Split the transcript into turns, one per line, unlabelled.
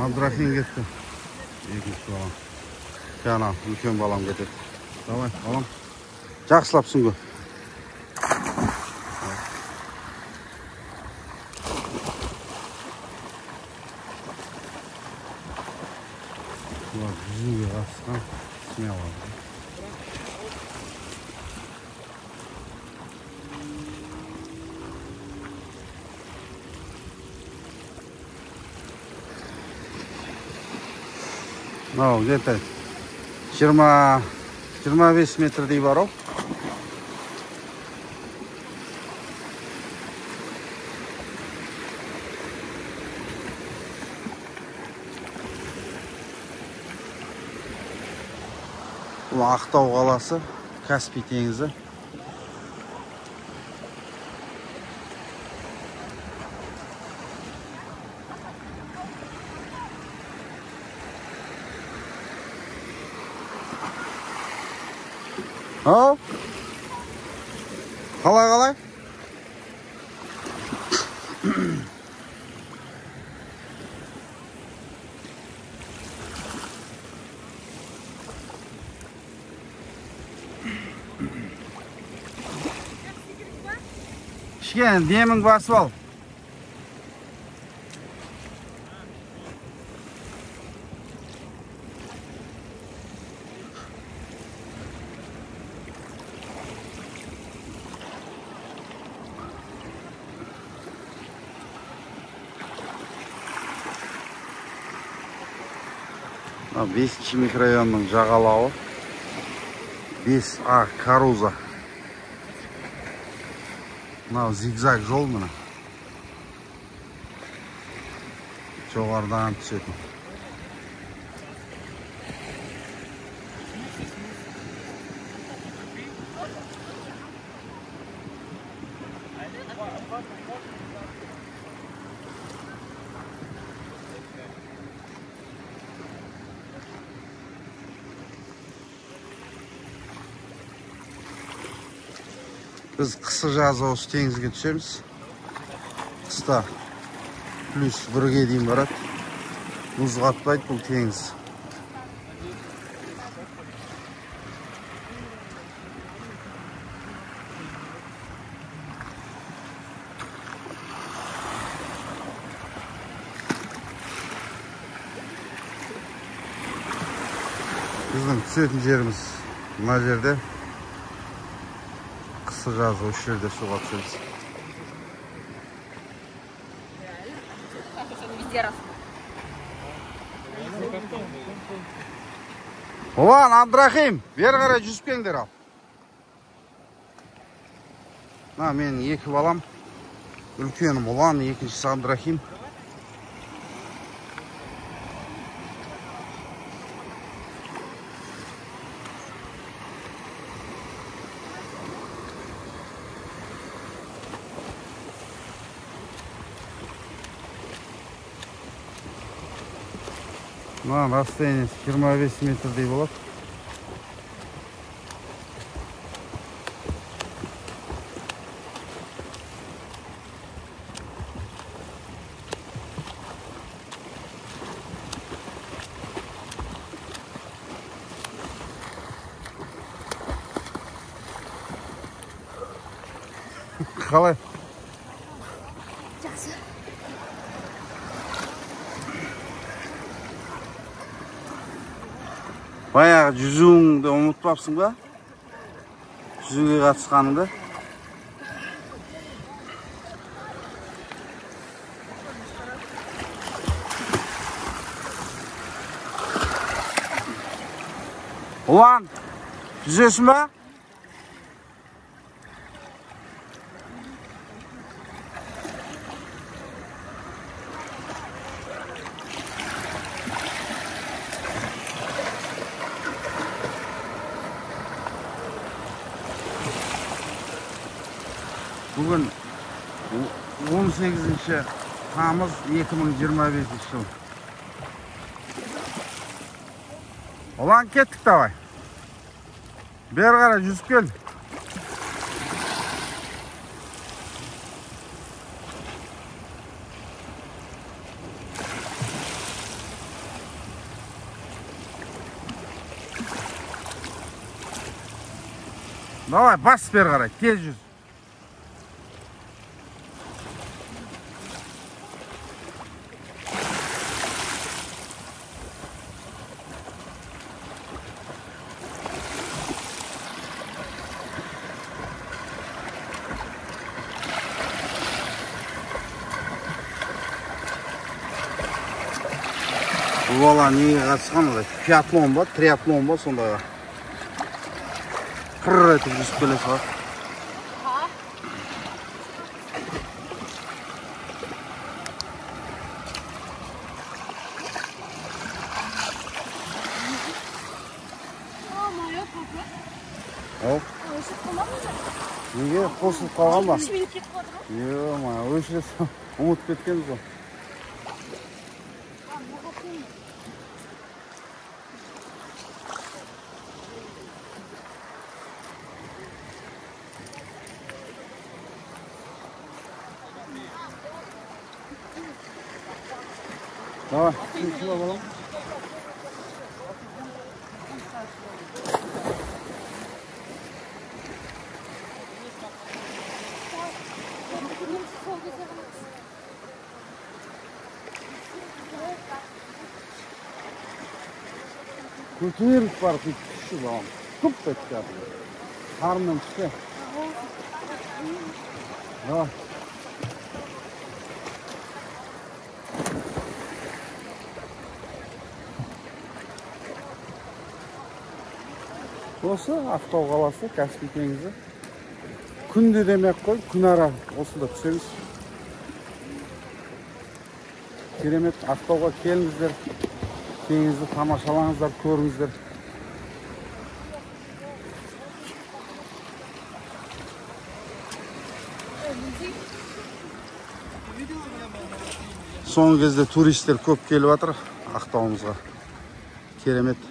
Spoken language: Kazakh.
Абдрахим кетті. Екінші балам. Жаңа үлкен балам кетеді. Давай, балам. Жақсылап сүңгі. Бұлар жүзуге қатысқан смело. Мынау где-то 25 метрдей бар ау. Бұл Ақтау қаласы, Каспий теңізі. Ау? Қалай, қалай? Кішкене демің басып ал. Бесінші микрорайонның жағалауы. 5А Каруза. Мынау зигзаг жол мына. Жоғарыдан түсетін. Біз қысы жазы осы теңізге түсеміз. Қыста плюс 1-ге дейін барады. Мұз қатпайды бұл теңіз. Біздің түсетін жеріміз мына жерде. Қысы жазы осы жерде суға түсеміз. Ұлан, Абдрахим, бері қарай жүзіп келіңдер ал. Мына менің екі балам. Үлкенім Ұлан, екіншісі Абдрахим. Мына расстояние 25 метрдей болады. Қалай?
Жақсы.
Баяғы жүзуіңді ұмытпапсың ба? Жүзуге қатысқаныңды? Ұлан, жүзесің ба? Бүгін 18 тамыз 2025 жыл. Ұлан, кеттік давай. Бері қарай жүзіп кел. Давай, бас бері қарай, тез жүз. Бұл бала неге қатысқан? Пиатлон ба, триатлон ба сондайға. Пыр етіп жүзіп келе салады. Неге қосылып қалған ба? Е-мое, өшіре ұмытып кеткенбіз ғой. Давай, сюда балам. Көтеріліп барып түсші балам. Күп етті. Қарнынан түсті. Давай. Осы Ақтау қаласы, Каспий теңізі. Күнде демей ақ қой, күн ара осында түсеміз. Керемет, Ақтауға келіңіздер, теңізді тамашалаңыздар, көріңіздер. Соңғы кезде туристер көп келіп жатыр Ақтауымызға. Керемет.